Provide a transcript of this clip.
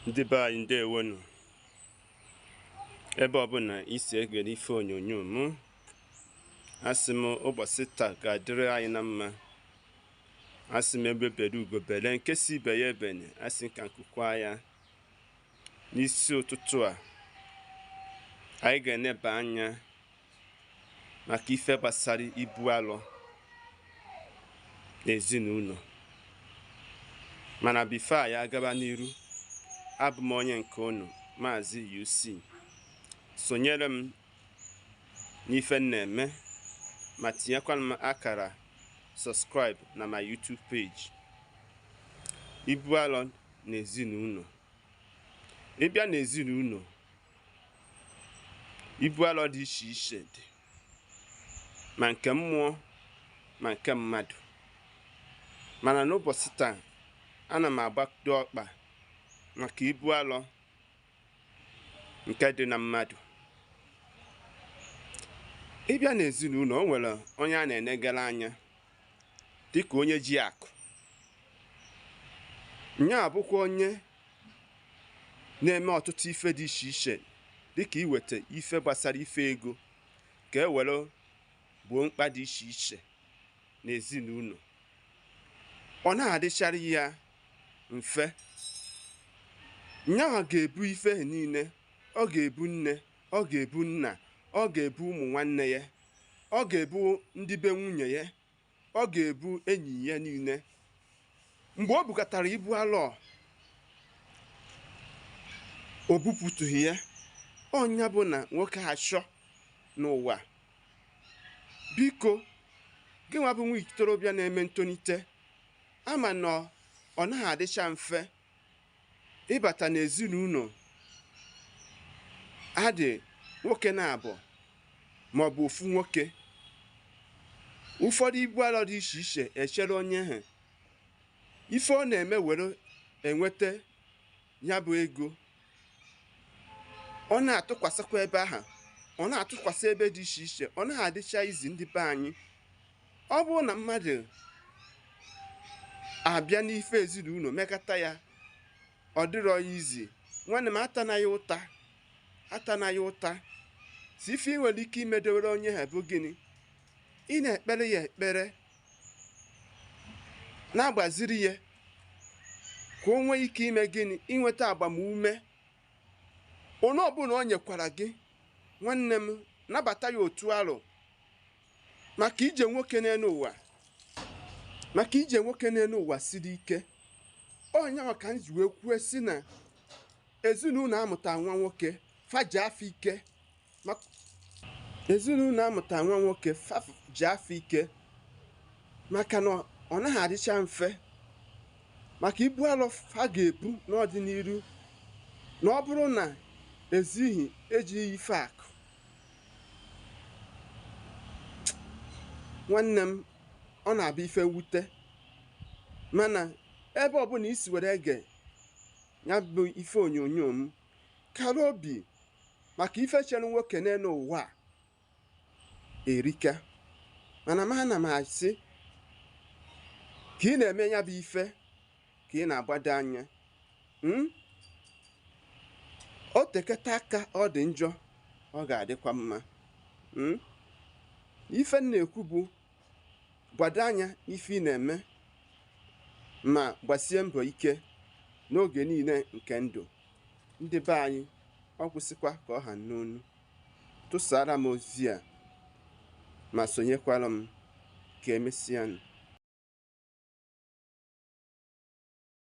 Ndị be anyị, ndewonu. Ebe ọbụla isi egere ife onyonyo mụ, asị m ụbọchị taa ga-adịrị anyị na mma. Asị m egbe bere ugo bere, nke si ibe ya ebene, asị ka nkukwa ya. N'isi ụtụtụ a, anyị ga-eneba anya maka ife gbasara ibu alọ n'ezinụlọ. Mana before anyị agaba n'iru, abụ m onye nke unu, Maazị UC. Sonyere m n'ife m na-eme ma tinyekwara m akara subscribe na my YouTube page. Ibu alọ n'ezinụlọ. Ịbịa n'ezinụlọ, ibu alọ dị iche iche dị, ma nke mmụọ ma nke mmadụ. Mana n'ụbọchị taa, ana m agbado ọkpa maka ibu alọ nke dị na mmadụ. Ịbịa n'ezinụlọ, o nwere onye a na-enegara anya dịka onye ji akụ. Nya abụkwa onye na-eme ọtụtụ ife dị iche iche, dịka iweta ife gbasara ife ego ka e were gboo mkpa dị iche iche n'ezinụlọ. Ọ na-adịchara ya mfe. Nyanwa ga-ebu ife niile. Ọ ga-ebu nne, ọ ga-ebu nna, ọ ga-ebu ụmụ nwanne ya, ọ ga-ebu ndị be nwunye ya, ọ ga-ebu enyi ya niile. Mgbe o bukọtara ibu alọ, o bupụtụghị ya. Ọnya bụ na nwoke achọ n'ụwa. Biko, gị nwa bụ nwa ikorobịa na-eme ntonite, ama na ọ naghị adịcha mfe ịbata n'ezinụlọ adị nwoke na-abụ maọbụ ofu nwoke. Ụfọdụ ibu alọ dị iche iche echere onye ahụ. Ife ọ na-eme were enweta ya bụ ego, ọ na-atụkwasịkwa ebe ahụ, ọ na-atụkwasị ebe dị iche iche. Ọ naghị adịcha izi ndị be anyị. Ọ bụrụ na mmadụ abịa n'ife ezinụlọ mekata ya, ọ dịrọ ya izi. Nwanne m, atana ya ụta, atana ya ụta. Si ife ị nwere ike imedewere onye ha bụ gịnị? Ị na-ekpere ya ekpere, na-agbaziri ya ka o nwee ike ime gịnị? Inweta agbamume. Onye ọbụla o nyekwara gị, nwanne m, nabata ya otu alụ, maka ije nwoke n'elu ụwa, maka ije nwoke n'elu ụwa siri ike. Onye ka m ji wee kwuo si na ezinụlọ amụta nwa nwoke faji afọ ike, ezinụlọ amụta nwa nwoke ji afọ ike, maka na ọ naghị adịcha mfe, maka ibu alọ fa ga-ebu n'ọdịnihu na ọ bụrụ na ezighi ejighị ife akụ. Nwanne m, ọ na-abụ ife mwute, mana ebe ọbụla isi were ege ya bụ ife onyonyo m, kara obi, maka ife chere nwoke n'elu ụwa erika. Mana m ana m asị ka ị na-eme ya bụ ife, ka ị na-agbado anya. O teketa aka ọ dị njọ, ọ ga-adịkwa mma. Ife m na-ekwu bụ gbado anya n'ife ị na-eme ma gbasie mbọ ike n'oge niile nke ndụ. Ndị be anyị, ọ kwụsịkwa ka ọ ha n'onu. Tụsara m ozi a ma sonyekwara m. Ka emesịanụ.